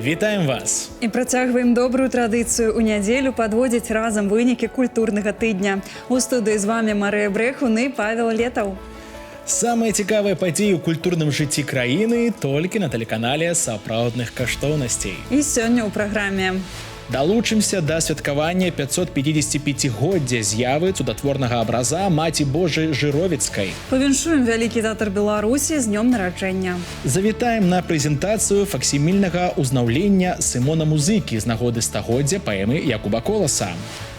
Вітаем вас! І працягваем добрую традыцыю ў нядзелю падводзіць разам вынікі культурнага тыдня. У студыі з вами Марыя Брэхун і Павел Летаў. Самыя цікавыя падзеі ў культурным жыцці краіны толькі на тэлеканале сапраўдных каштоўнасцей. І сёння ў праграме. Далучымся да святкавання 555-годдзя з'явы цудатворнага абраза Маці Божай Жыровіцкай. Павіншуем Вялікі тэатр Беларусі з днём нараджэння. Завітаем на прэзентацыю факсімільнага узнаўлення Сымона Музыкі з нагоды стагоддзя паэмы Якуба Коласа.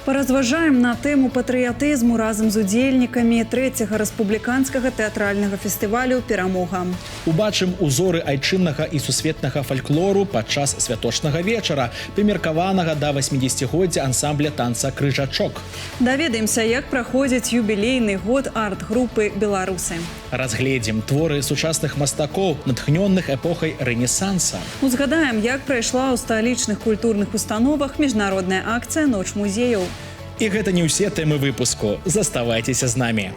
Паразважаем на тэму патрыятызму разам з удзельнікамі трэцяга рэспубліканскага тэатральнага фестывалю «Перамога». Убачым узоры айчыннага і сусветнага фальклору падчас святочнага вечара, прымеркаванага да 80-годдзя ансамбля танца «Крыжачок». Даведаемся, як праходзіць юбілейны год арт-групы «Беларусы». Разгледзім творы сучасных мастакоў, натхнённых эпохай Рэнесанса. Узгадаем, як прайшла ў сталічных культурных установах міжнародная акцыя «Ноч музеяў». І гэта не ўсе тэмы выпуску. Заставайцеся з намі.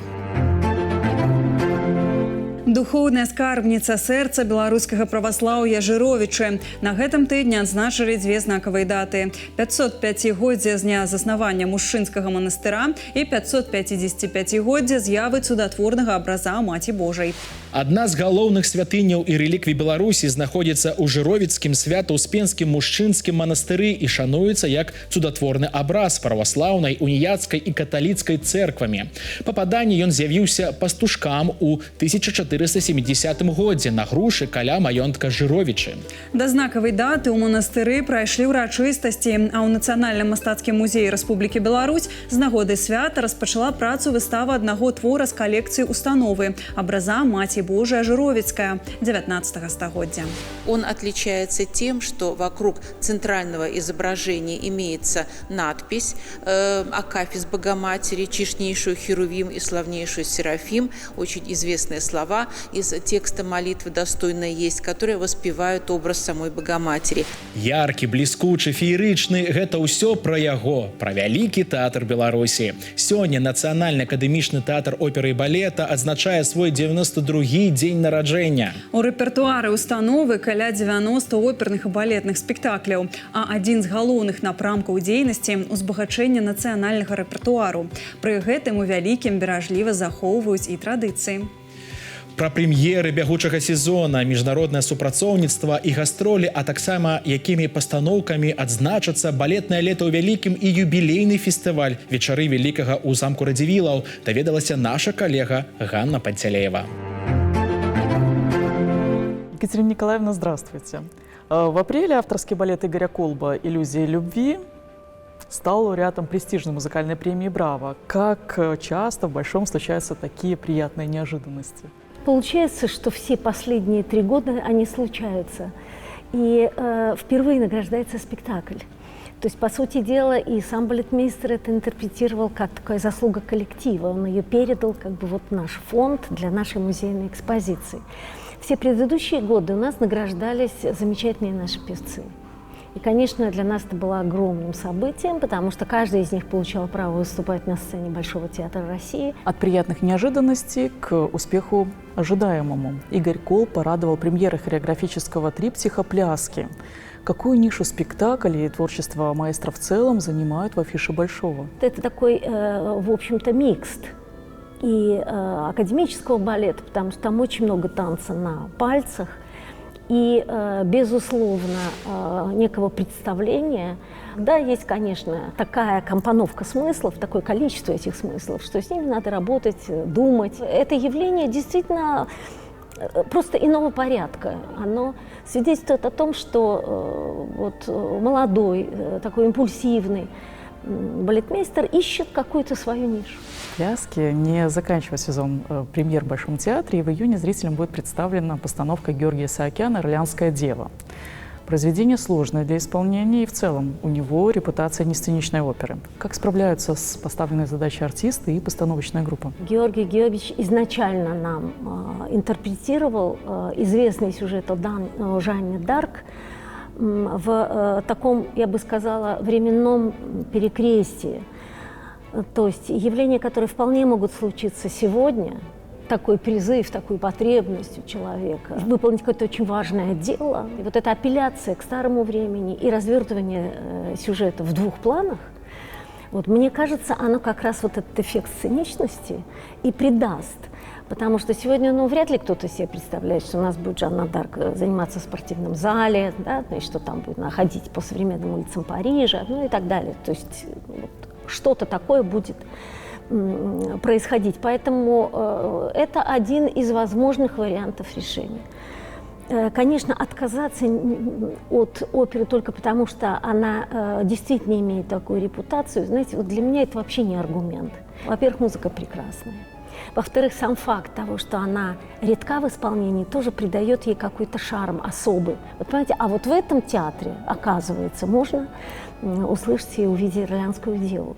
Духоўная скарбніца сэрца беларускага праваслаўя Жыровічы. На гэтым тыдні адзначылі дзве знакавыя даты: 505-годдзя з дня заснавання мужчынскага манастыра і 555-годдзя з'явы цудатворнага абраза Маці Божай. Адна з галоўных святыняў і рэліквій Беларусі знаходзіцца ў Жыровіцкім Свята-Успенскім мужчынскім манастыры і шануецца як цудатворны абраз праваслаўнай, уніяцкай і каталіцкай цэрквамі. Па паданні, ён з'явіўся пастушкам у 1470 годзе на грушы каля маёнтка Жыровічы. Да знакавай даты ў манастыры прайшлі ўрачыстасці, а ў Нацыянальным мастацкім музеі Рэспублікі Беларусь з нагоды свята распачала працу выстава аднаго твора з калекцыі установы — абраза Маці Божая Жыровіцкая 19 стагоддзя. Он отличается тем, что вокруг центрального изображения имеется надпись «Акафист Богоматери, честнейшую Херувим и славнейшую Серафим», очень известные слова из текста молитвы «Достойная есть», которые воспевают образ самой Богоматери. Яркі, бліскучы, феерычны — гэта ўсё пра яго, пра Вялікі тэатр Беларусі. Сёння Нацыянальны акадэмічны тэатр оперы і балета адзначае свой 92 дзень нараджэння. У рэпертуары установы каля 90 оперных і балетных спектакляў, а адзін з галоўных напрамкаў дзейнасці — узбагачэнне нацыянальнага рэпертуару. Пры гэтым у Вялікім беражліва захоўваюць і традыцыі. Пра прэм'еры бягучага сезона, міжнароднае супрацоўніцтва і гастролі, а таксама якімі пастаноўкамі адзначацца балетнае лета ў Вялікім і юбілейны фестываль «Вечары Вялікага» ў замку Радзівілаў, даведалася наша калега Ганна Панцялеева. Екатерина Николаевна, здравствуйте. В апреле авторский балет Игоря Колба «Иллюзия любви» стал лауреатом престижной музыкальной премии «Браво». Как часто в Большом случаются такие приятные неожиданности? Получается, что все последние 3 года они случаются. И впервые награждается спектакль. То есть, по сути дела, и сам балетмейстер это интерпретировал как такая заслуга коллектива. Он ее передал как бы вот наш фонд для нашей музейной экспозиции. Все предыдущие годы у нас награждались замечательные наши певцы. И, конечно, для нас это было огромным событием, потому что каждый из них получал право выступать на сцене Большого театра России. От приятных неожиданностей к успеху ожидаемому. Игорь Колб порадовал премьерой хореографического триптиха «Пляски». Какую нишу спектакль и творчество маэстро в целом занимают в афише Большого? Это такой, в общем-то, микс и академического балета, потому что там очень много танца на пальцах, и, безусловно, некого представления. Да, есть, конечно, такая компоновка смыслов, такое количество этих смыслов, что с ними надо работать, думать. Это явление действительно просто иного порядка. Оно свидетельствует о том, что вот молодой, такой импульсивный балетмейстер ищет какую-то свою нишу. «Пляски» не заканчивает сезон премьер в Большом театре, и в июне зрителям будет представлена постановка Георгия Саакяна «Орлеанская дева». Произведение сложное для исполнения, и в целом у него репутация несценичной оперы. Как справляются с поставленной задачей артисты и постановочная группа? Георгий Георгиевич изначально нам интерпретировал известный сюжет о Жанне Дарк в таком, я бы сказала, временном перекрестии. То есть явления, которые вполне могут случиться сегодня, Такой призыв, такую потребность у человека выполнить какое-то очень важное дело. И вот эта апелляция к старому времени и развертывание сюжета в двух планах, вот, мне кажется, оно как раз вот этот эффект сценичности и придаст. Потому что сегодня, ну, вряд ли кто-то себе представляет, что у нас будет Жанна д'Арк заниматься в спортивном зале, да, значит, что там будет ходить по современным улицам Парижа, ну и так далее. То есть вот, что-то такое будет происходить. Поэтому это один из возможных вариантов решения. Конечно, отказаться от оперы только потому, что она действительно имеет такую репутацию, знаете, вот для меня это вообще не аргумент. Во-первых, музыка прекрасная. Во-вторых, сам факт того, что она редка в исполнении, тоже придает ей какой-то шарм особый. Вот понимаете, а вот в этом театре, оказывается, можно услышать и увидеть «Орлеанскую деву».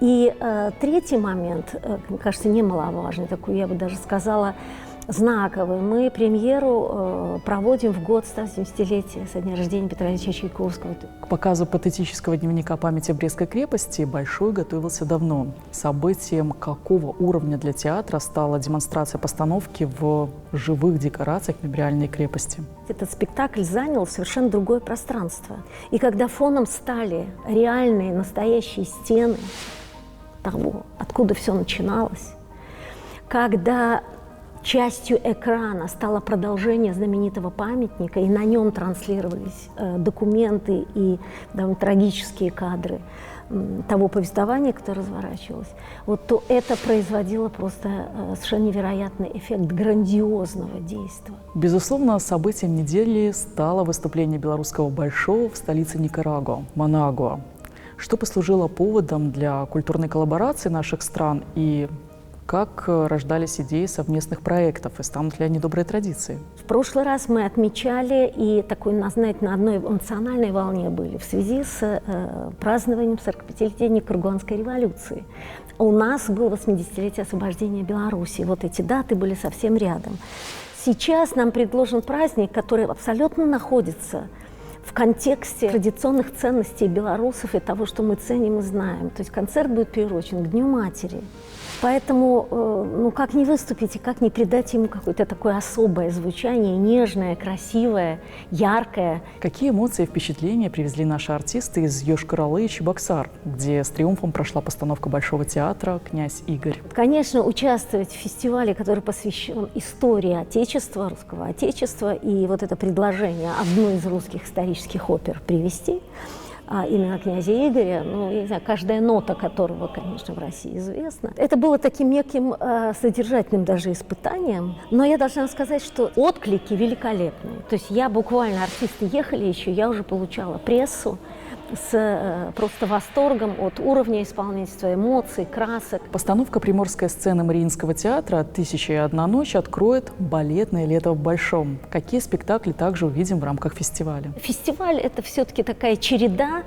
И третий момент, мне кажется, немаловажный, такой, я бы даже сказала, знаковый. Мы премьеру проводим в год 170-летия со дня рождения Петра Ильича Чайковского. К показу патетического дневника памяти Брестской крепости Большой готовился давно. Событием какого уровня для театра стала демонстрация постановки в живых декорациях мемориальной крепости? Этот спектакль занял совершенно другое пространство. И когда фоном стали реальные, настоящие стены того, откуда все начиналось, когда частью экрана стало продолжение знаменитого памятника, и на нем транслировались документы и довольно трагические кадры того повествования, которое разворачивалось, вот, то это производило просто совершенно невероятный эффект грандиозного действия. Безусловно, событием недели стало выступление белорусского Большого в столице Никарагуа, Манагуа, что послужило поводом для культурной коллаборации наших стран и как рождались идеи совместных проектов и станут ли они доброй традицией? В прошлый раз мы отмечали и такой, знаете, на одной эмоциональной волне были в связи с празднованием 45-летия Никарагуанской революции. У нас было 80-летие освобождения Беларуси. Вот эти даты были совсем рядом. Сейчас нам предложен праздник, который абсолютно находится в контексте традиционных ценностей белорусов и того, что мы ценим и знаем. То есть концерт будет приурочен к Дню матери. Поэтому, ну, как не выступить и как не придать ему какое-то такое особое звучание, нежное, красивое, яркое. Какие эмоции и впечатления привезли наши артисты из Йошкар-Олы и Чебоксар, где с триумфом прошла постановка Большого театра «Князь Игорь»? Конечно, участвовать в фестивале, который посвящен истории Отечества, русского Отечества, и вот это предложение одной из русских исторических опер привести, а именно князя Игоря, ну, я не знаю, каждая нота которого, конечно, в России известна. Это было таким неким содержательным даже испытанием, но я должна сказать, что отклики великолепные. То есть я буквально, артисты ехали еще, я уже получала прессу с просто восторгом от уровня исполнительства, эмоций, красок. Постановка приморской сцены Мариинского театра «Тысяча и одна ночь» откроет балетное лето в Большом. Какие спектакли также увидим в рамках фестиваля? Фестиваль – это все-таки такая череда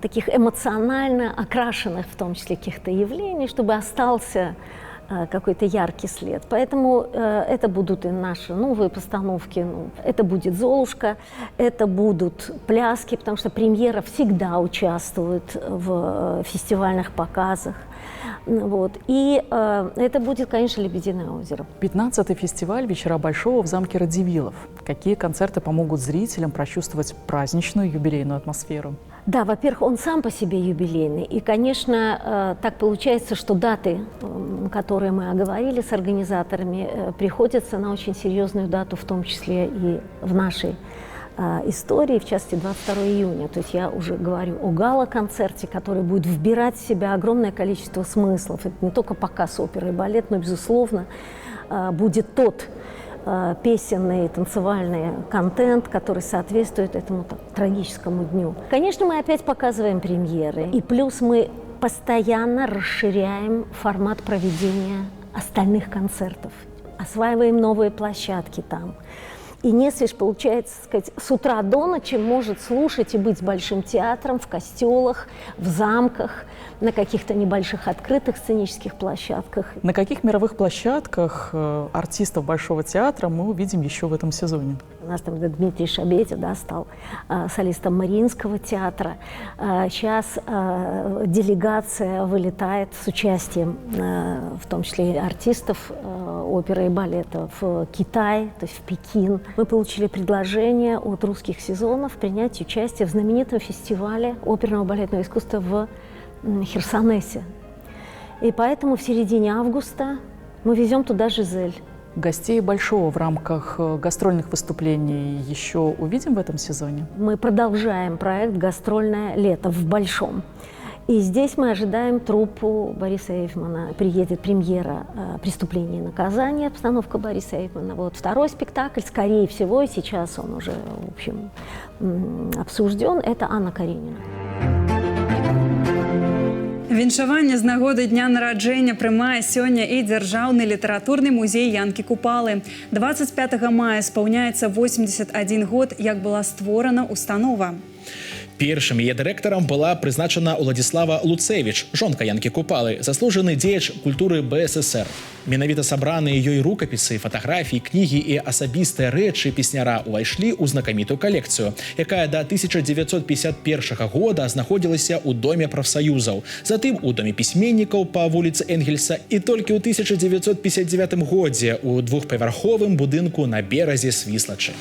таких эмоционально окрашенных, в том числе, каких-то явлений, чтобы остался какой-то яркий след. Поэтому это будут и наши новые постановки, ну, это будет «Золушка», это будут пляски, потому что премьера всегда участвует в фестивальных показах. Вот. И это будет, конечно, «Лебединое озеро». 15-й фестиваль «Вечера Большого» в замке Радивилов. Какие концерты помогут зрителям прочувствовать праздничную юбилейную атмосферу? Да, во-первых, он сам по себе юбилейный. И, конечно, так получается, что даты, которые мы оговорили с организаторами, приходятся на очень серьезную дату, в том числе и в нашей истории, в частности, 22 июня. То есть я уже говорю о гала-концерте, который будет вбирать в себя огромное количество смыслов. Это не только показ оперы и балет, но, безусловно, будет тот песенный, танцевальный контент, который соответствует этому трагическому дню. Конечно, мы опять показываем премьеры. И плюс мы постоянно расширяем формат проведения остальных концертов, осваиваем новые площадки там. И Несвиж, получается, сказать, с утра до ночи может слушать и быть с Большим театром в костелах, в замках, на каких-то небольших открытых сценических площадках. На каких мировых площадках артистов Большого театра мы увидим еще в этом сезоне? У нас там Дмитрий Шабетя, да, стал солистом Мариинского театра. Сейчас делегация вылетает с участием, в том числе и артистов оперы и балета, в Китай, то есть в Пекин. Мы получили предложение от «Русских сезонов» принять участие в знаменитом фестивале оперного балетного искусства в Херсонесе. И поэтому в середине августа мы везем туда «Жизель». Гостей Большого в рамках гастрольных выступлений еще увидим в этом сезоне? Мы продолжаем проект «Гастрольное лето» в Большом. И здесь мы ожидаем труппу Бориса Эйфмана. Приедет премьера «Преступление и наказание», постановка Бориса Эйфмана. Вот второй спектакль, скорее всего, и сейчас он уже, в общем, обсужден, это «Анна Каренина». Віншаванне з нагоды дня нараджэння прымае сёння і дзяржаўны літаратурны музей Янкі Купалы. 25 мая спаўняецца 81 год, як была створана установа. Першым яе дырэктарам была прызначана Уладзіслава Луцэвіч, жонка Янкі Купалы, заслужаны дзеяч культуры БССР. Менавіта сабраныя ёй рукапісы, фатаграфіі, кнігі і асабістыя рэчы песняра ўвайшлі ў знакамітую калекцыю, якая да 1951 года знаходзілася ў Доме прафсаюзаў, затым у Доме пісьменнікаў па вуліцы Энгельса і толькі ў 1959 годзе ў двухпавярховым будынку на беразе Свіслачы.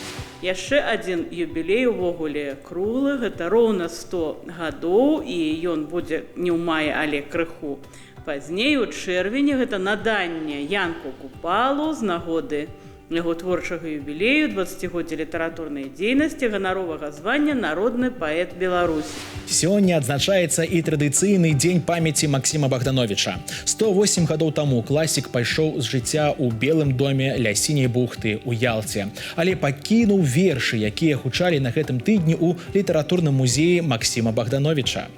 Яшчэ адзін юбілей увогуле круглы, гэта роўна 100 гадоў, і ён будзе не ў маі, але крыху пазней, у чэрвені, гэта наданне Янку Купалу з нагоды яго творчага юбілею, 20-годдзя літаратурнай дзейнасці, ганаровага звання «Народны паэт Беларусі». Сёння адзначаецца і традыцыйны дзень памяці Максіма Багдановіча. 108 гадоў таму класік пайшоў з жыцця ў Белым доме ля Сіняй бухты ў Ялце, але пакінуў вершы, якія гучалі на гэтым тыдні ў літаратурным музеі Максіма Багдановіча.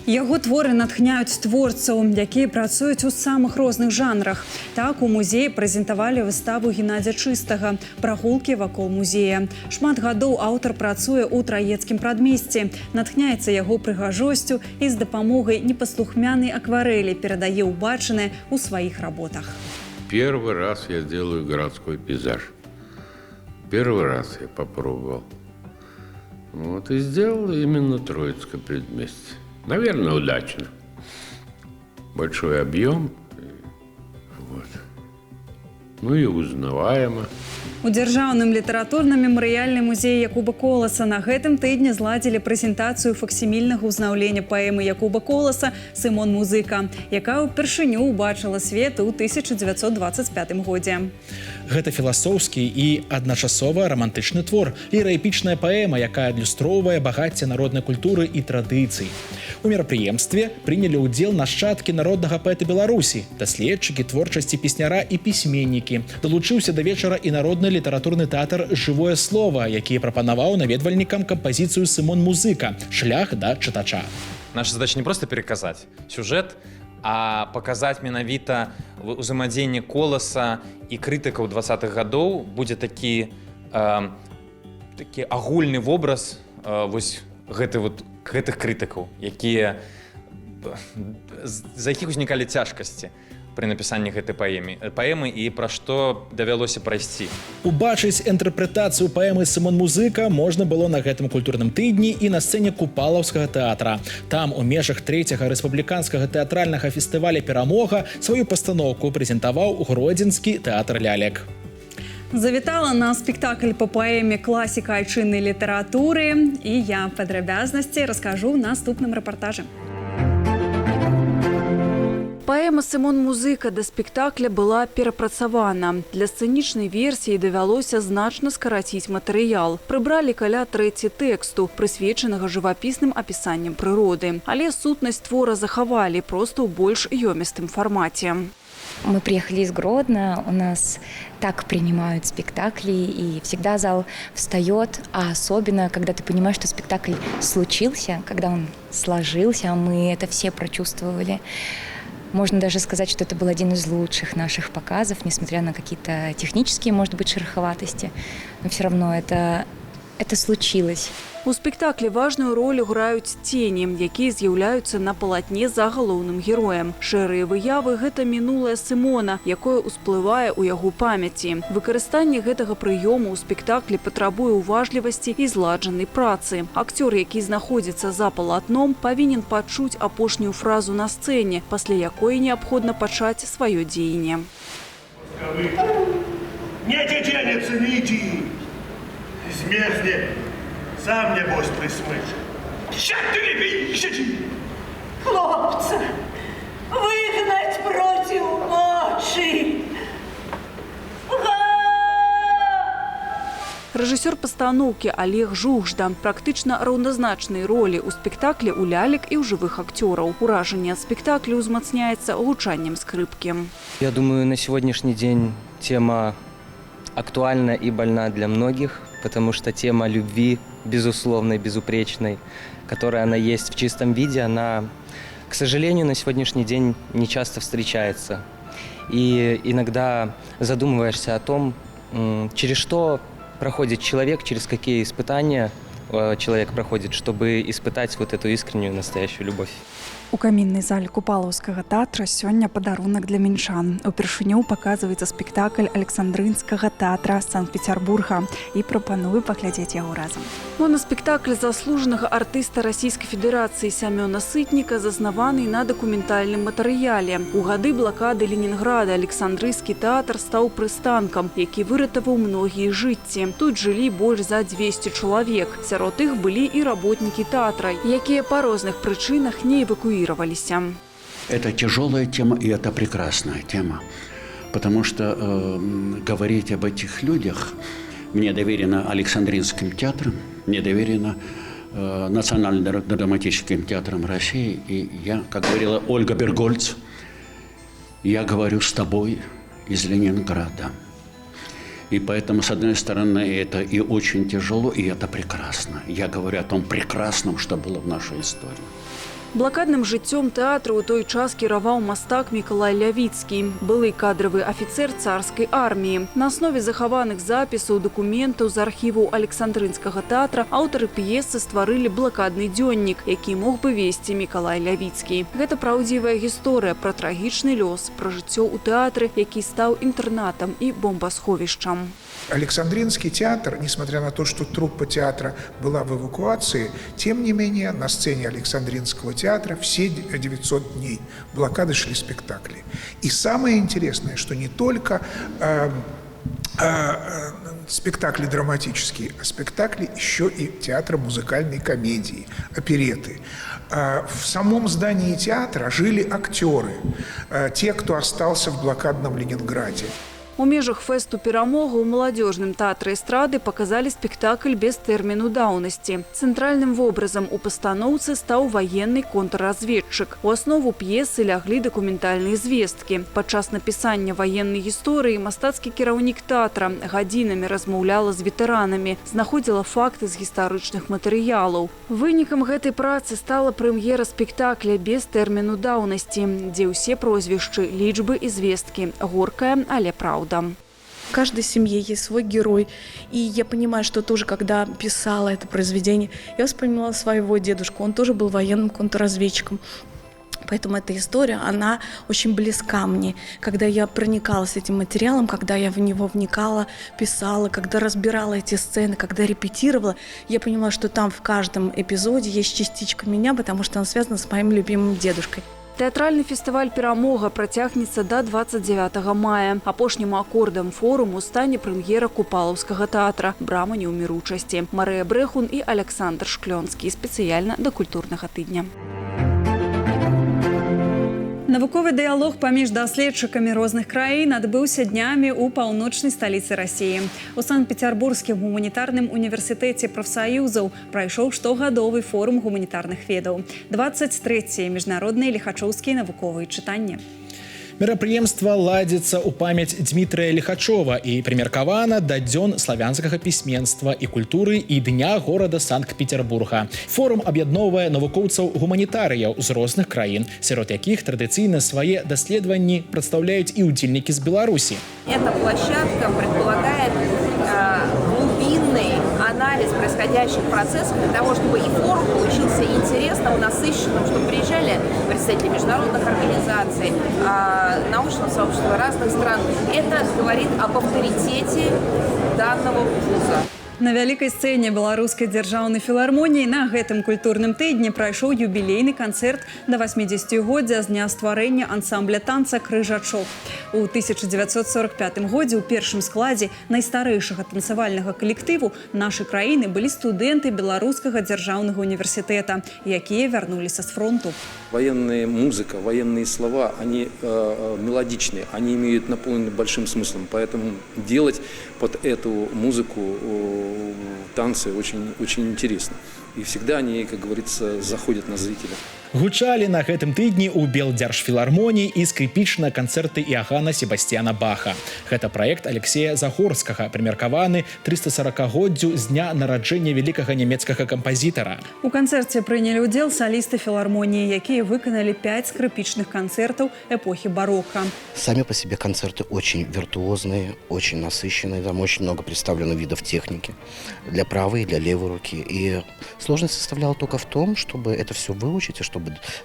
Яго творы натхняюць творцаў, якія працуюць у самых розных жанрах. Так, у музеі прэзентавалі выставу Геннадзя Чыстага «Прагулкі вакол музея». Шмат гадоў аўтар працуе ў Траецкім прадмесці, натхняецца яго прыгажосцю і з дапамогай непаслухмянай акварэлі перадае ўбачанае ў сваіх работах. Первый раз я делаю городской пейзаж. Первый раз я попробовал. Вот и сделал именно Троицкое предместье. Наверное, удачно. Большой объем. Вот. Ну и узнаваемо. У дзяржаўным літаратурна-мемарыяльным музеі Якуба Коласа на гэтым тыдні зладзілі прэзентацыю факсімільнага ўзнаўлення паэмы Якуба Коласа «Сымон Музыка», якая ўпершыню ўбачыла свет у 1925 годзе. Гэта філасофскі і адначасова рамантычны твор, ліраэпічная паэма, якая адлюстроўвае багацце народнай культуры і традыцый. У мерапрыемстве прынялі ўдзел нашчадкі народнага паэта Беларусі, даследчыкі творчасці песняра і пісьменнікі. Далучыўся да вечара і народны літаратурны тэатр «Жывое слова», які прапанаваў наведвальнікам кампазіцыю «Сымон Музыка. Шлях да чытача». Наша задача не просто пераказаць сюжэт, а паказаць менавіта ўзаемадзеянне Коласа і крытыкаў 20-х гадоў. Будзе такі агульны вобраз вось гэты вот гэтых крытыкаў, якія за якіх узнікалі цяжкасці пры напісанні гэтай паэмы і пра што давялося прайсці. Убачыць інтэрпрэтацыю паэмы «Сымон Музыка» можна было на гэтым культурным тыдні і на сцэне Купалаўскага тэатра. Там у межах трэцяга рэспубліканскага тэатральнага фестываля «Перамога» сваю пастаноўку прэзентаваў Гродзенскі тэатр лялек. Завітала на спектакль па паэме класіка айчыннай літаратуры, і я падрабязнасці раскажу ў наступным рэпартажы. Паэма «Сымон Музыка» да спектакля была перапрацавана. Для сцэнічнай версіі давялося значна скараціць матэрыял. Прыбралі каля трэці тэксту, прысвечанага жывапісным апісанням прыроды. Але сутнасць твора захавалі, проста ў больш ёмістым фармаце. Мы приехали из Гродно, у нас так принимают спектакли, и всегда зал встает, а особенно, когда ты понимаешь, что спектакль случился, когда он сложился, а мы это все прочувствовали. Можно даже сказать, что это был один из лучших наших показов, несмотря на какие-то технические, может быть, шероховатости. Но все равно это случилось. У спектаклі важную ролю граюць цені, якія з'яўляюцца на палатне за галоўным героем. Шэрыя выявы — гэта мінулае Сымона, якое ўсплывае ў яго памяці. Выкарыстанне гэтага прыёму ў спектаклі патрабуе ўважлівасці і зладжанай працы. Акцёр, які знаходзіцца за палатном, павінен пачуць апошнюю фразу на сцэне, пасля якой неабходна пачаць сваё дзеянне. Не дзенецца, не ідзі. Змерзне, сам небось прысмыча. Сядь ты лепей, сядзі. Хлопца выгнаць проціў ночы. Га! Рэжысёр пастаноўкі Алег Жужда. Практычна раўназначныя ролі ў спектаклі ў лялек і ў жывых акцёраў. Уражанне ад спектаклю ўзмацняецца гучаннем скрыпкі. Я думаю, на сегодняшний день тема актуальна и больна для многих, потому что тема любви, безусловной, безупречной, которая она есть в чистом виде, она, к сожалению, на сегодняшний день не часто встречается. И иногда задумываешься о том, через что проходит человек, через какие испытания человек проходит, чтобы испытать вот эту искреннюю настоящую любовь. У каміннай зале Купалаўскага тэатра сёння падарунак для мінчан. Упершыню паказваецца спектакль Александрынскага тэатра Санкт-Петербурга, і прапаную паглядзець яго разам. Монаспектакль заслужанага артыста Расійскай Федэрацыі Сямёна Сытніка заснаваны на дакументальным матэрыяле. У гады блакады Ленінграда Александрыйскі тэатр стаў прыстанкам, які выратаваў многія жыцці. Тут жылі больш за 200 чалавек. Сярод іх былі і работнікі тэатра, якія па розных прычынах не эвакуіраваліся. Это тяжелая тема, и это прекрасная тема. Потому что говорить об этих людях мне доверено Александринским театром, мне доверено Национальным драматическим театром России. И я, как говорила Ольга Бергольц, я говорю с тобой из Ленинграда. И поэтому, с одной стороны, это и очень тяжело, и это прекрасно. Я говорю о том прекрасном, что было в нашей истории. Блакадным жыццём тэатра ў той час кіраваў мастак Мікалай Лявіцкі, былы кадравы афіцэр царскай арміі. На аснове захаваных запісаў, дакументаў з архіваў Александрынскага тэатра аўтары п'есы стварылі блакадны дзённік, які мог бы весці Мікалай Лявіцкі. Гэта праўдзівая гісторыя пра трагічны лёс, пра жыццё ў тэатры, які стаў інтэрнатам і бомбасховішчам. Александринский театр, несмотря на то, что труппа театра была в эвакуации, тем не менее на сцене Александринского театра все 900 дней блокады шли спектакли. И самое интересное, что не только спектакли драматические, а спектакли еще и театра музыкальной комедии, опереты. В самом здании театра жили актеры, те, кто остался в блокадном Ленинграде. У межах фэсту «Перамога» ў Маладзёжным тэатры эстрады паказалі спектакль без тэрміну даўнасці. Цэнтральным вобразам у пастаноўцы стаў ваенны контрразведчык. У аснову п'есы ляглі дакументальныя звесткі. Падчас напісання ваеннай гісторыі мастацкі кіраўнік тэатра гадзінамі размаўляла з ветэранамі, знаходзіла факты з гістарычных матэрыялаў. Вынікам гэтай працы стала прэм'ера спектакля без тэрміну даўнасці, дзе ўсе прозвішчы, лічбы і звесткі. Горкая, але праўда. В каждой семье есть свой герой. И я понимаю, что тоже, когда писала это произведение, я вспоминала своего дедушку. Он тоже был военным контрразведчиком. Поэтому эта история, она очень близка мне. Когда я проникалась этим материалом, когда я в него вникала, писала, когда разбирала эти сцены, когда репетировала, я понимала, что там в каждом эпизоде есть частичка меня, потому что она связана с моим любимым дедушкой. Тэатральны фестываль «Перамога» працягнецца да 29 мая. Апошнім акордам форуму стане прэм'ера Купалаўскага тэатра «Брама неўміручасці». Марыя Брэхун і Аляксандр Шклёнскі. Спецыяльна да «Культурнага тыдня». Навуковы дыялог паміж даследчыкамі розных краін адбыўся днямі ў паўночнай сталіцы Расіі. У Санкт-Петербургскім гуманітарным універсітэце прафсаюзаў прайшоў штогадовы форум гуманітарных ведаў. 23 міжнародныя ліхачоўскія навуковыя чытанні. Мерапрыемства ладзіцца ў памяць Дмітрыя Ліхачова і прымеркавана да дзён славянскага пісьменства і культуры і дня горада Санкт-Петербурга. Форум аб'ядноўвае навукоўцаў-гуманітарыяў з розных краін, сярод якіх традыцыйна свае даследаванні прадстаўляюць і ўдзельнікі з Беларусі. Эта площадка предполагает глубинный анализ происходящих процессов для того, чтобы и форум получился интересным, насыщенным, чтобы приезжали представители международных организаций, научного сообщества разных стран. Это говорит об авторитете данного вуза. На вялікай сцэне Беларускай дзяржаўнай філармоніі на гэтым культурным тыдні прайшоў юбілейны канцэрт да 80-годдзя з дня стварэння ансамбля танца «Крыжачок». У 1945 годзе ў першым складзе найстарэйшага танцавальнага калектыву нашай краіны былі студэнты Беларускага дзяржаўнага універсітэта, якія вярнуліся з фронту. Военная музыка, военные слова, они мелодичные, они имеют наполнены большим смыслом, поэтому делать под эту музыку танцы очень, очень интересно. И всегда они, как говорится, заходят на зрителя. Гучалі на гэтым тыдні ў Белдзяржфілармоніі і скрыпічныя канцэрты Іаганна Себасцьяна Баха. Гэта праект Алексея Загорскага, прымеркаваны 340годдзю з дня нараджэння вялікага нямецкага кампазітара. У канцэрце прынялі ўдзел салісты філармоніі, якія выканалі 5 скрыпічных канцэртаў эпохі барока. Сами по себе концерты очень виртуозные, очень насыщенные, там очень много представлено видов техники для правой и для левой руки. И сложность составляла только в том, чтобы это все выучить и чтобы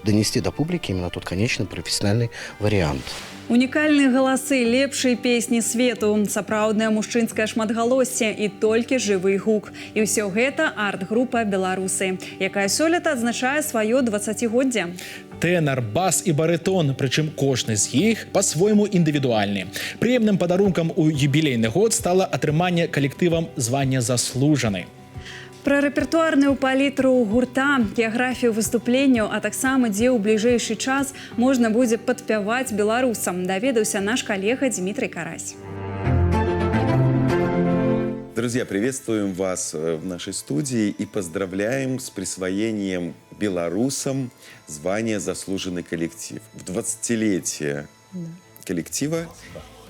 донести до публики именно тот конечный профессиональный вариант. Унікальныя галасы, лепшыя песні свету, сапраўднае мужчынскае шматгалоссце і толькі жывы гук. І ўсё гэта арт-група «Беларусы», якая сёлета адзначае сваё 20годдзе. Тэнар, бас і барытон, прычым кожны з іх па-свойму індывідуальны. Прыемным падарункам у юбілейны год стала атрыманне калектывам звання заслужаны. Пра рэпертуарную палітру гурта, геаграфію выступленняў, а таксама дзе ў бліжэйшы час можна будзе падпяваць беларусам, даведаўся наш калега Дмітрый Карась. Друзья, приветствуем вас в нашей студии и поздравляем с присвоением белорусам звания «Заслуженный коллектив». В 20-летие коллектива.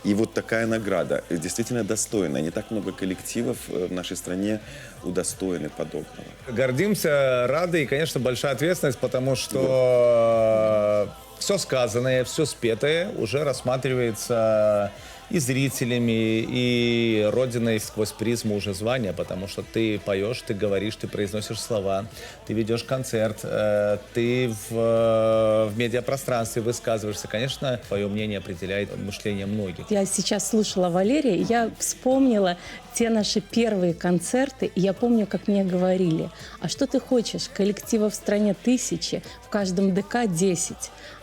И вот такая награда действительно достойная. Не так много коллективов в нашей стране удостоены подобного. Гордимся, рады и, конечно, большая ответственность, потому что все сказанное, все спетое уже рассматривается и зрителями, и родиной сквозь призму уже звания, потому что ты поешь, ты говоришь, ты произносишь слова, ты ведешь концерт, ты в медиапространстве высказываешься. Конечно, твое мнение определяет мышление многих. Я сейчас слушала Валерия, и я вспомнила те наши первые концерты, и я помню, как мне говорили: а что ты хочешь? Коллективов в стране тысячи, в каждом ДК 10.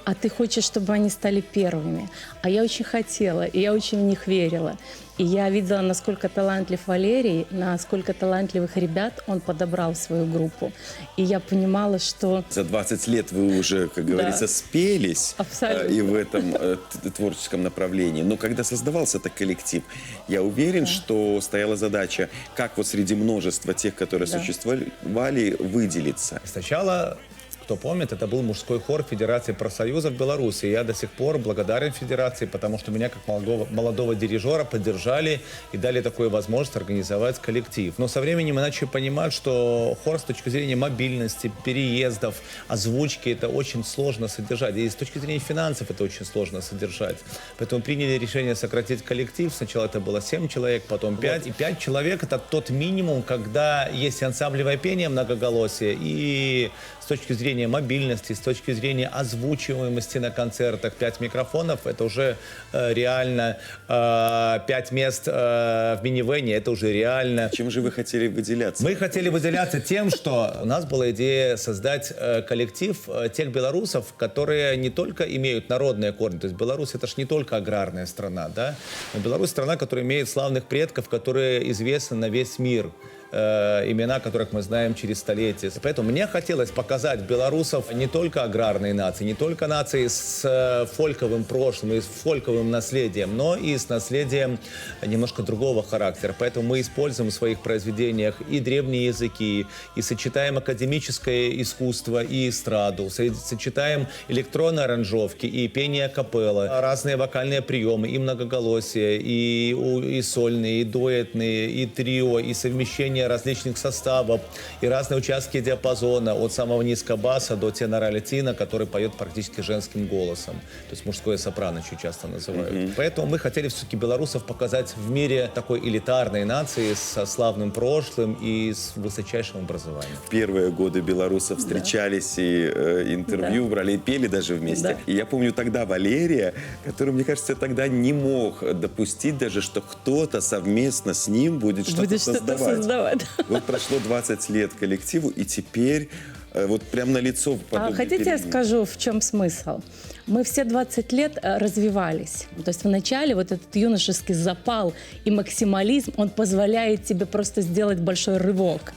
А ты хочешь, чтобы они стали первыми. А я очень хотела, и я очень в них верила. И я видела, насколько талантлив Валерий, насколько талантливых ребят он подобрал в свою группу. И я понимала, что... За 20 лет вы уже, как говорится, спелись. Абсолютно. И в этом творческом направлении. Но когда создавался этот коллектив, я уверен, что стояла задача, как вот среди множества тех, которые существовали, выделиться. Сначала, кто помнит, это был мужской хор Федерации профсоюзов Беларуси. Я до сих пор благодарен Федерации, потому что меня, как молодого дирижера, поддержали и дали такую возможность организовать коллектив. Но со временем мы начали понимать, что хор с точки зрения мобильности, переездов, озвучки, это очень сложно содержать. И с точки зрения финансов это очень сложно содержать. Поэтому приняли решение сократить коллектив. Сначала это было 7 человек, потом 5. И 5 человек — это тот минимум, когда есть и ансамблевое пение, многоголосие, и с точки зрения мобильности, с точки зрения озвучиваемости на концертах, 5 микрофонов — это уже реально, 5 мест в минивэне — это уже реально. Чем же вы хотели выделяться? Мы хотели выделяться тем, что у нас была идея создать коллектив тех белорусов, которые не только имеют народные корни, то есть Беларусь — это ж не только аграрная страна, да? Но Беларусь — страна, которая имеет славных предков, которые известны на весь мир. имена которых мы знаем через столетия. Поэтому мне хотелось показать белорусов не только аграрной нации, не только нации с фольковым прошлым и с фольковым наследием, но и с наследием немножко другого характера. Поэтому мы используем в своих произведениях и древние языки, и сочетаем академическое искусство и эстраду, сочетаем электронные аранжировки и пение капеллы, разные вокальные приемы, и многоголосие, и сольные, и дуэтные, и трио, и совмещение различных составов, и разные участки диапазона, от самого низкого баса до тенора альтино, который поет практически женским голосом. То есть мужское сопрано еще часто называют. Поэтому мы хотели все-таки белорусов показать в мире такой элитарной нации со славным прошлым и с высочайшим образованием. В первые годы белорусов встречались и интервью брали, и пели даже вместе. Да. И я помню тогда Валерия, который, мне кажется, тогда не мог допустить даже, что кто-то совместно с ним будет что-то создавать. Вот прошло 20 лет коллективу, и теперь вот прям на лицо. А хотите, я скажу, в чем смысл? Мы все 20 лет развивались. То есть вначале вот этот юношеский запал и максимализм, он позволяет тебе просто сделать большой рывок.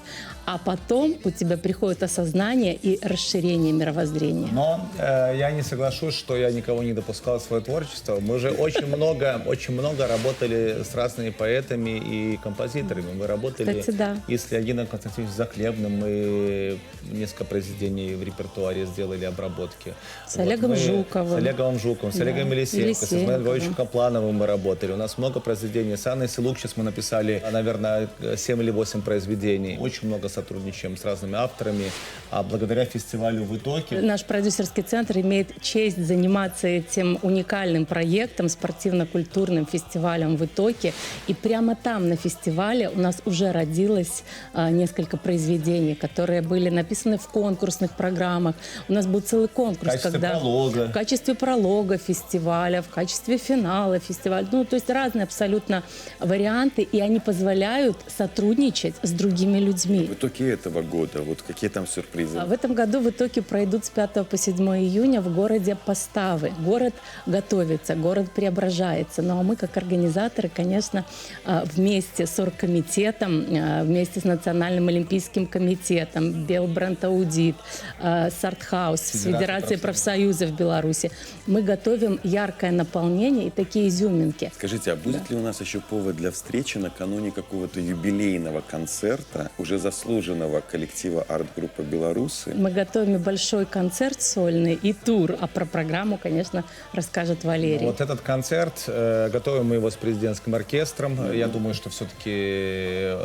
А потом у тебя приходит осознание и расширение мировоззрения. Но я не соглашусь, что я никого не допускал в свое творчество. Мы же очень много работали с разными поэтами и композиторами. Мы работали, кстати, да, и с Леонидом Константиновичем Захлебным. Мы несколько произведений в репертуаре сделали, обработки. С Олегом Жуковым. С Олегом Жуковым, с Олегом Елисеенко, с Измаилом Львовичем Каплановым мы работали. У нас много произведений. С Анной Силук сейчас мы написали, наверное, 7 или 8 произведений. Очень много сотрудничаем с разными авторами, а благодаря фестивалю в итоге... Наш продюсерский центр имеет честь заниматься этим уникальным проектом, спортивно-культурным фестивалем в Итоке. И прямо там, на фестивале, у нас уже родилось несколько произведений, которые были написаны в конкурсных программах. У нас был целый конкурс. В качестве пролога. В качестве пролога фестиваля, в качестве финала фестиваля. Ну, то есть разные абсолютно варианты, и они позволяют сотрудничать с другими людьми. В итоге этого года, вот какие там сюрпризы? В этом году в итоге пройдут с 5 по 7 июня в городе Поставы. Город готовится, город преображается. Ну а мы, как организаторы, конечно, вместе с оргкомитетом, вместе с Национальным олимпийским комитетом, Белбренд Аудит, с Артхаус, с Федерацией профсоюзов Беларуси, мы готовим яркое наполнение и такие изюминки. Скажите, а будет ли у нас еще повод для встречи накануне какого-то юбилейного концерта, уже заслуженного коллектива арт-группы «Белорусы»? Мы готовим большой концерт сольный и тур, а про программу, конечно, расскажет Валерий. Вот этот концерт, готовим мы его с президентским оркестром. Я думаю, что все-таки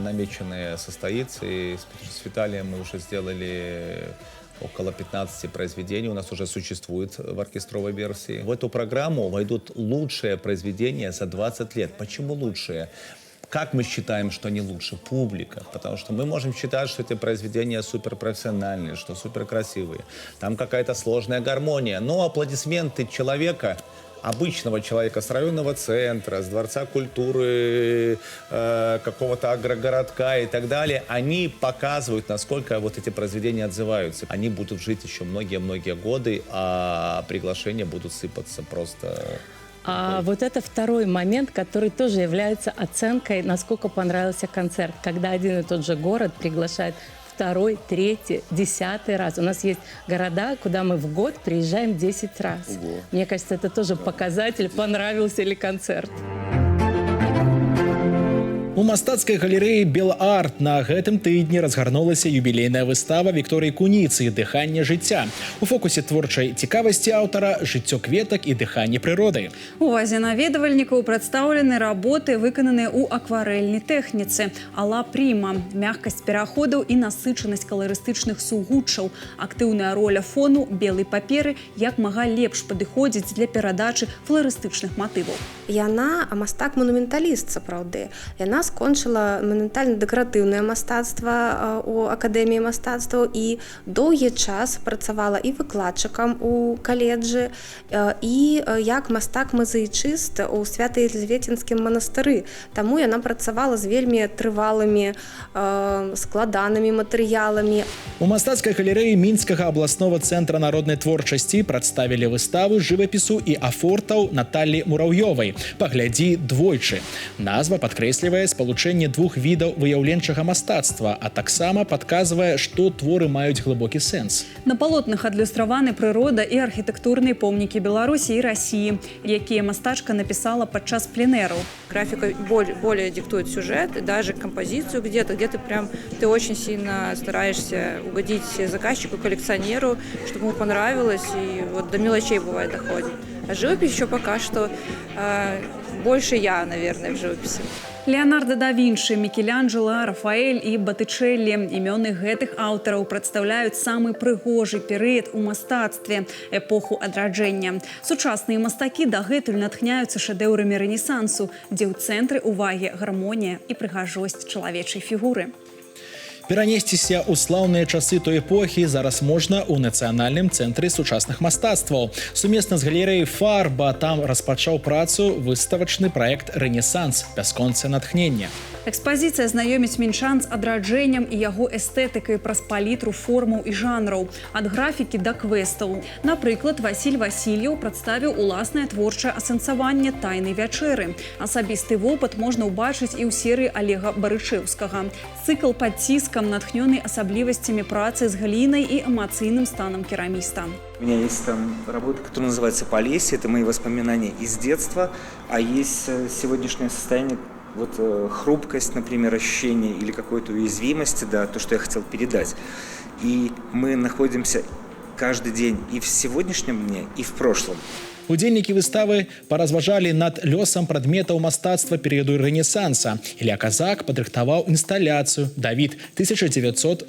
намеченное состоится. И с Виталием мы уже сделали около 15 произведений у нас уже существует в оркестровой версии. В эту программу войдут лучшие произведения за 20 лет. Почему лучшие? Как мы считаем, что они лучше? Публика. Потому что мы можем считать, что эти произведения суперпрофессиональные, что суперкрасивые. Там какая-то сложная гармония. Но аплодисменты человека, обычного человека с районного центра, с Дворца культуры, какого-то агрогородка и так далее, они показывают, насколько вот эти произведения отзываются. Они будут жить еще многие-многие годы, а приглашения будут сыпаться просто... А вот это второй момент, который тоже является оценкой, насколько понравился концерт. Когда один и тот же город приглашает второй, третий, 10-й раз. У нас есть города, куда мы в год приезжаем 10 раз. Ого. Мне кажется, это тоже показатель, понравился ли концерт. У мастацкай галерэі «Беларт» на гэтым тыдні разгарнулася юбілейная выстава Вікторыі Куніцы «Дыханне жыцця». У фокусе творчай цікавасці аўтара жыццё кветак і дыханне прыроды. Увазе наведвальнікаў прадстаўлены работы, выкананыя ў акварэльнай тэхніцы. Ала прыма, мяккасць пераходаў і насычанасць каларыстычных сугуччаў, актыўная роля фону, белай паперы як мага лепш падыходзіць для перадачы фларыстычных матываў. Яна мастак-манументаліст сапраўды. Яна скончыла манументальна-дэкаратыўнае мастацтва у Акадэміі мастацтваў і доўгі час працавала і выкладчыкам у каледжы, і як мастак-мазаічыст у Свята-Елізавецінскім манастыры. Таму яна працавала з вельмі трывалымі, складанымі матэрыяламі. У мастацкай галерэі Мінскага абласнога цэнтра народнай творчасці прадставілі выставу жывапісу і афортаў Наталлі Мураўёвай «Паглядзі двойчы». Назва падкрэслівае спалучэнне двух відаў выяўленчага мастацтва, а таксама падказвае, што творы маюць глыбокі сэнс. На палотнах адлюстраваны прырода і архітэктурныя помнікі Беларусі і Расіі, якія мастачка напісала падчас пленэраў. Графика более диктует сюжет, даже композицию где-то, где ты прям, ты очень сильно стараешься угодить заказчику, коллекционеру, чтобы ему понравилось, и вот до мелочей бывает доходит. А живопись еще пока что больше я, наверное, в живописи. Леонардо да Вінчы, Мікеланджела, Рафаэль і Батычэллі. Імёны гэтых аўтараў прадстаўляюць самы прыгожы перыяд у мастацтве – эпоху Адраджэння. Сучасныя мастакі дагэтуль натхняюцца шэдэўрамі рэнесансу, дзе ў цэнтры ўвагі гармонія і прыгажосць чалавечай фігуры. Перанесціся ў слаўныя часы той эпохі зараз можна ў Нацыянальным цэнтры сучасных мастацтваў. Сумесна з галерэяй «Фарба» там распачаў працу выставачны праект «Рэнесанс. Бясконцае натхненне». Экспазіцыя знаёміць мінчан з адраджэннем і яго эстэтыкай праз палітру формаў і жанраў, ад графікі да квестаў. Напрыклад, Васіль Васільеў прадставіў уласнае творчае асэнсаванне «Тайнай вячэры». Асабісты вопыт можна ўбачыць і ў серыі Алега Барычэўскага. Цыкл «Пад ціскам» натхнёны асаблівасцямі працы з глінай і эмацыйным станам кераміста. У меня есть там работа, которая называется «Полесье». Это мои воспоминания из детства, а есть сегодняшнее состояние, вот хрупкость, например, ощущение или какой-то уязвимости, да, то, что я хотел передать. И мы находимся каждый день и в сегодняшнем дне, и в прошлом. Удзельнікі выставы паразважалі над лёсам прадметаў мастацтва перыяду Рэнесанса. Ілля Казак падрыхтаваў інсталяцыю «Давід 1943»,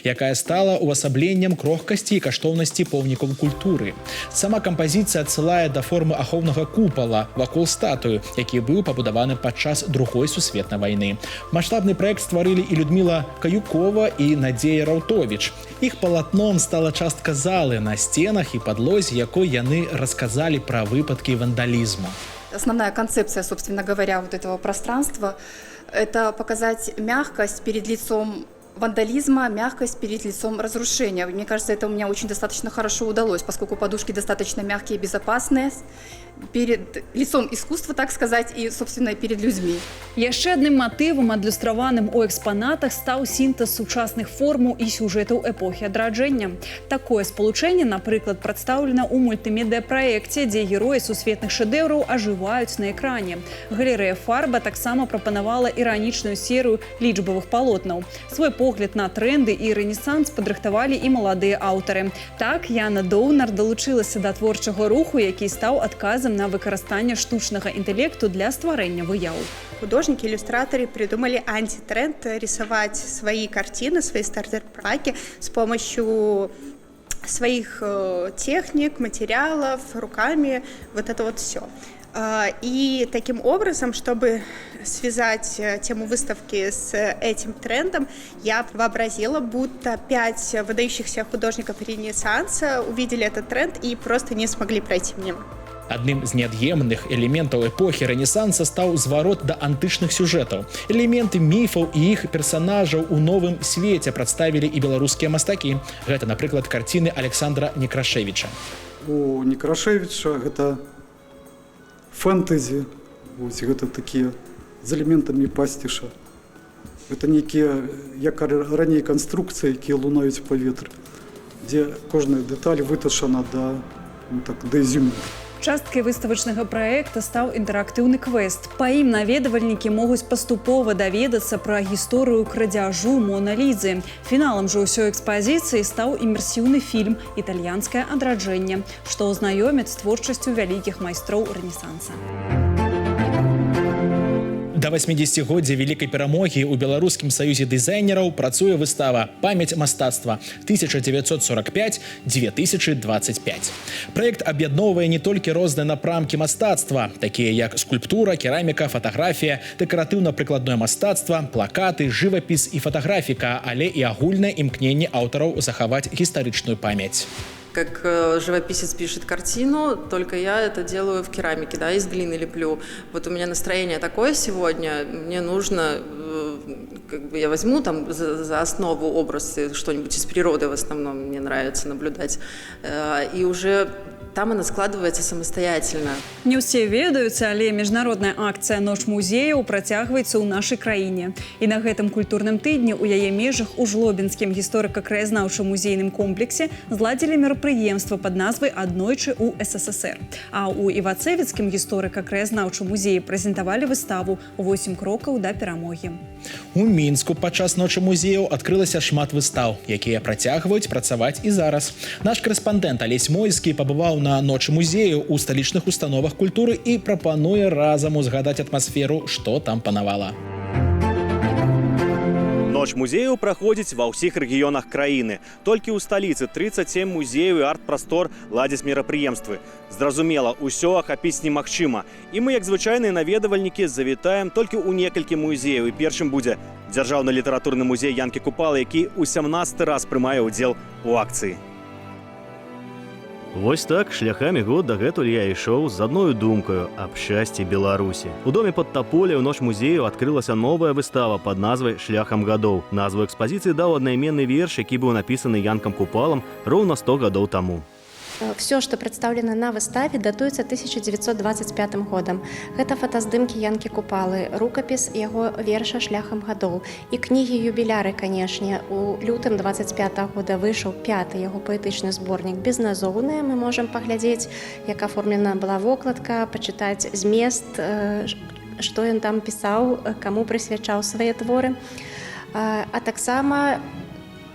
якая стала увасабленнем крохкасці і каштоўнасці помнікаў культуры. Сама кампазіцыя адсылае да формы ахоўнага купала вакол статую, які быў пабудаваны падчас Другой сусветнай вайны. Маштабны праект стварылі і Людміла Каюкова, і Надзея Раўтовіч. Іх палатном стала частка залы, на сценах і падлозе якой яны расказалі пра выпадкі вандалізму. Основная концепция, собственно говоря, вот этого пространства – это показать мягкость перед лицом вандализма, мягкость перед лицом разрушения. Мне кажется, это у меня очень достаточно хорошо удалось, поскольку подушки достаточно мягкие и безопасные перед лицом искусства, так сказать, и, собственно, перед людьми. Яшчэ адным матывам, адлюстраваным у экспанатах, стаў сінтэз сучасных формаў і сюжэтаў эпохі Адраджэння. Такое спалучэнне, напрыклад, прадстаўлена ў мультымедыяпраекце, дзе героі сусветных шэдэўраў ажываюць на экране. Галерэя «Фарба» таксама прапанавала іранічную серыю лічбавых палотнаў. Свой погляд на трэнды і рэнесанс падрыхтавалі і маладыя аўтары. Так, Яна Доўнар далучылася да творчага руху, які стаў адказам на выкарыстанне штучнага інтэлекту для стварэння выяў. Художники, иллюстраторы придумали антитренд рисовать свои картины, свои стартер-паки с помощью своих техник, материалов, руками, вот это вот все. И таким образом, чтобы связать тему выставки с этим трендом, я вообразила, будто пять выдающихся художников Ренессанса увидели этот тренд и просто не смогли пройти мимо. Адным з неад'емных элементаў эпохі Рэнесанса стаў зварот да антычных сюжэтаў. Элементы міфаў і іх персанажаў у новым свеце прадставілі і беларускія мастакі. Гэта, напрыклад, карціны Александра Некрашэвіча. У Некрашэвіча гэта фэнтэзі, вось гэта такія з элементамі пасціша. Гэта нейкія, як раней, канструкцыі, якія лунаюць паветры, дзе кожная дэталь вытачана да, ну, так, да ізюмінкі. Часткай выставачнага праекта стаў інтэрактыўны квест. Па ім наведвальнікі могуць паступова даведацца пра гісторыю крадзяжу Мона Лізы. Фіналам жа ўсёй экспазіцыі стаў імерсіўны фільм «Італьянскае адраджэнне», што ўзнаёміць з творчасцю вялікіх майстроў Рэнесанса. Да 80-годдзя Вялікай перамогі ў Беларускім саюзе дызайнераў працуе выстава «Памяць мастацтва 1945-2025». Праект аб'ядноўвае не толькі розныя напрамкі мастацтва, такія як скульптура, кераміка, фатаграфія, дэкаратыўна-прыкладное мастацтва, плакаты, жывапіс і фатаграфіка, але і агульнае імкненне аўтараў захаваць гістарычную памяць. Как живописец пишет картину, только я это делаю в керамике, да, из глины леплю. Вот у меня настроение такое сегодня, мне нужно, как бы я возьму там за основу образ что-нибудь из природы, в основном мне нравится наблюдать, и уже Там она складывается самостоятельно. Не ўсе ведаюць, але міжнародная акцыя «Ноч музеяў» працягваецца ў нашай краіне. І на гэтым культурным тыдні ў яе межах у Жлобінскім гісторыка-краязнаўчым музейным комплексе зладзілі мерапрыемства пад назвай «Аднойчы ў СССР». А ў Івацэвіцкім гісторыка-краязнаўчым музеі прэзентавалі выставу «8 крокаў да перамогі». У Мінску падчас ночы музеяў адкрылася шмат выстаў, якія працягваюць працаваць і зараз. Наш карэспандэнт Алесь Мойскі пабываў на ночы музеяў у сталічных установах культуры і прапануе разам узгадаць атмасферу, што там панавала. Ноч музеяў праходзіць ва ўсіх рэгіёнах краіны. Толькі ў сталіцы 37 музеяў і арт-прастор ладзяць мерапрыемствы. Зразумела, усё ахапіць немагчыма. І мы, як звычайныя наведавальнікі, завітаем толькі ў некалькі музеяў. І першым будзе Дзяржаўны літаратурны музей Янкі Купалы, які ў 17 раз прымае ўдзел у акцыі. Вось так шляхамі год дагэтуль я ішоў з адною думкаю аб шчасці Беларусі. У доме пад Таполяй у ноч музею адкрылася новая выстава пад назвай «Шляхам гадоў». Назву экспазіцыі даў аднайменны верш, які быў напісаны Янкам Купалам роўна 100 гадоў таму. Все, что представлено на выставе, датуецца 1925 годам. Гэта фотаздымкі Янкі Купалы, рукапіс яго верша «Шляхам гадоў» і кнігі юбіляры, канешне. У лютым 25 года выйшаў пяты яго паэтычны зборнік «Безназоўныя». Мы можам паглядзець, як аформлена была вокладка, пачытаць змест, што ён там пісаў, каму прысвячаў свае творы. А таксама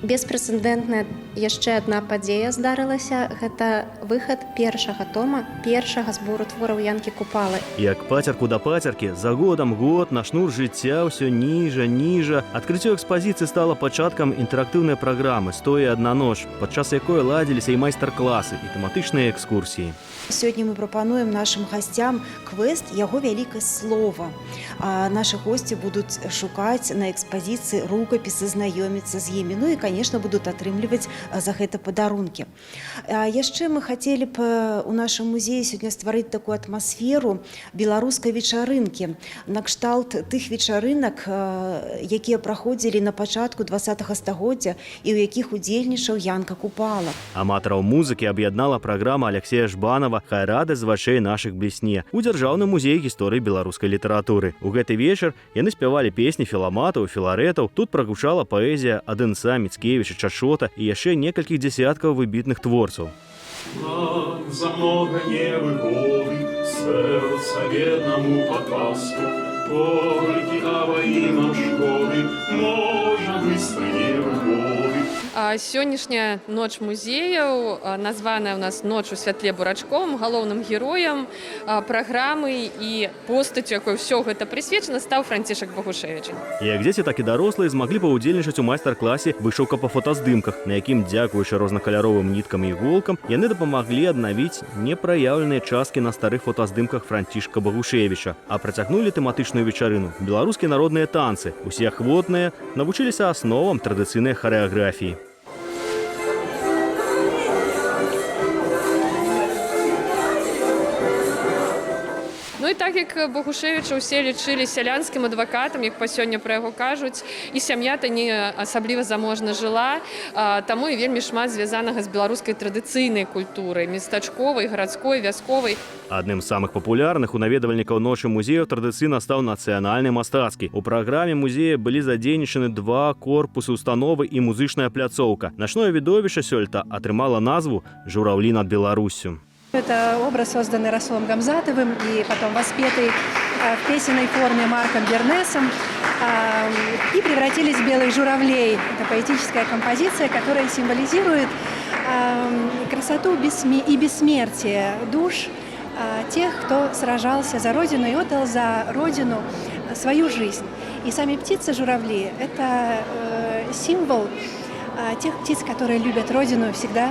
беспрэцэдэнтная яшчэ адна падзея здарылася. Гэта выхад першага тома, першага збору твораў Янкі Купалы. Як пацерку да пацеркі, за годам год на шнур жыцця ўсё ніжа, ніжа. Адкрыццё экспазіцыі стала пачаткам інтэрактыўнай праграмы «101 ноч», падчас якой ладзіліся і майстар-класы, і тэматычныя экскурсіі. Сёння мы прапануем нашым гасцям квест «Яго вялікасць слова». Нашы госці будуць шукаць на экспазіцыі рукапісы, знаёміцца з імі. Ну і, конечно, будуць атрымліваць за гэта падарункі. Яшчэ мы хацелі б у нашым музеі сёння стварыць такую атмасферу беларускай вечарынкі, накшталт тых вечарынак, якія праходзілі на пачатку 20-го стагоддзя і ў якіх удзельнічаў Янка Купала. Аматараў музыкі аб'яднала праграма Алексея Жбанова «Хай радасць з вачэй нашых блісне» у Дзяржаўным музеі гісторыі беларускай літаратуры. У гэты вечар яны спявалі песні філаматаў, філарэтаў. Тут прагучала паэзія Адэнца, Міцкевіча, Чачота і яшчэ некалькіх дзесяткаў выбітных творцаў. Нам за много невыгоды, сэрца беднаму падпаску, толькі давай нам шкоды, можа быстры невыгоды. Сённяшняя ноч музеяў, названая ў нас «Ноч у святле Бурачковым», галоўным героем праграмы і постацю, якой ўсё гэта прысвечана, стаў Францішак Багушэвіч. Як дзеці, так і дарослыя змаглі паўдзельнічаць у майстар-класе «Вышыўка па фотаздымках», на якім, дзякуючы рознакаляровым ніткам і іголкам, яны дапамаглі аднавіць непраяўленыя часткі на старых фотаздымках Францішка Багушэвіча, а працягнулі тэматычную вечарыну беларускія народныя танцы. Усе ахвотныя навучыліся асновам традыцыйнай харэаграфіі. Ну і так як Багушэвіча ўсе лічылі сялянскім адвакатам, як па сёння пра яго кажуць, і сям'я-то не асабліва заможна жыла, таму і вельмі шмат звязанага з беларускай традыцыйнай культурай, местачковай, гарадской, вясковай. Адным з самых папулярных у наведвальнікаў ночы музеяў традыцыйна стаў нацыянальны мастацкі. У праграме музея былі задзейнічаны два корпусы установы і музычная пляцоўка. Начное відовішча сёлета атрымала назву «Жураўлі над Беларуссю». Это образ, созданный Расулом Гамзатовым и потом воспетый в песенной форме Марком Бернесом, и превратились в белых журавлей. Это поэтическая композиция, которая символизирует красоту и бессмертие душ тех, кто сражался за Родину и отдал за Родину свою жизнь. И сами птицы-журавли – это символ тех птиц, которые любят Родину и всегда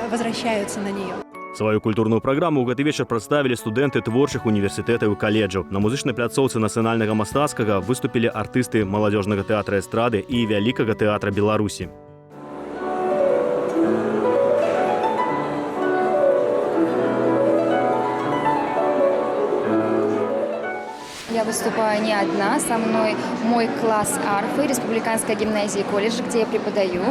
возвращаются на нее. Сваю культурную праграму ў гэты вечар прадставілі студэнты творчых універсітэтаў і каледжаў. На музычнай пляцоўцы нацыянальнага мастацкага выступілі артысты маладзёжнага тэатра эстрады і Вялікага тэатра Беларусі. Я выступаю не одна, со мной мой класс арфы Республиканской гимназии и колледжа, где я преподаю.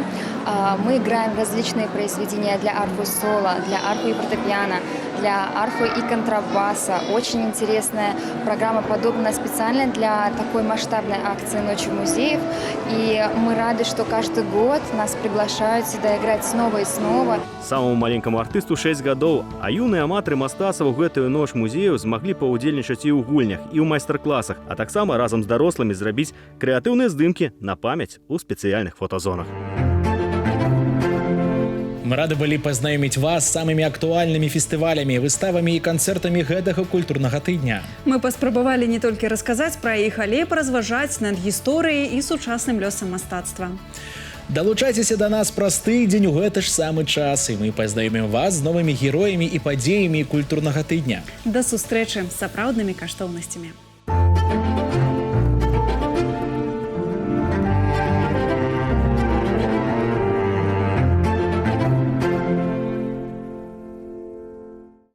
Мы играем различные произведения для арфы соло, для арфы и фортепиано, для арфы и контрабаса. Очень интересная программа подобрана специально для такой масштабной акции «Ночи музеев». И мы рады, что каждый год нас приглашают сюда играть снова и снова. Самому маленькаму артысту 6 гадоў, а юныя аматары мастацтва ў гэтую ноч музеяў змаглі паўдзельнічаць і ў гульнях, і ў майстар-класах, а таксама разам з дарослымі зрабіць крэатыўныя здымкі на памяць у спецыяльных фотазонах. Мы рады былі пазнаёміць вас з самымі актуальнымі фестывалямі, выставамі і канцэртамі гэтага культурнага тыдня. Мы паспрабавалі не толькі расказаць пра іх, але і паразважаць над гісторыяй і сучасным лёсам мастацтва. Далучайцеся да нас праз тыдзень у гэты ж самы час, і мы пазнаёмім вас з новымі героямі і падзеямі культурнага тыдня. Да сустрэчы з сапраўднымі каштоўнасцямі.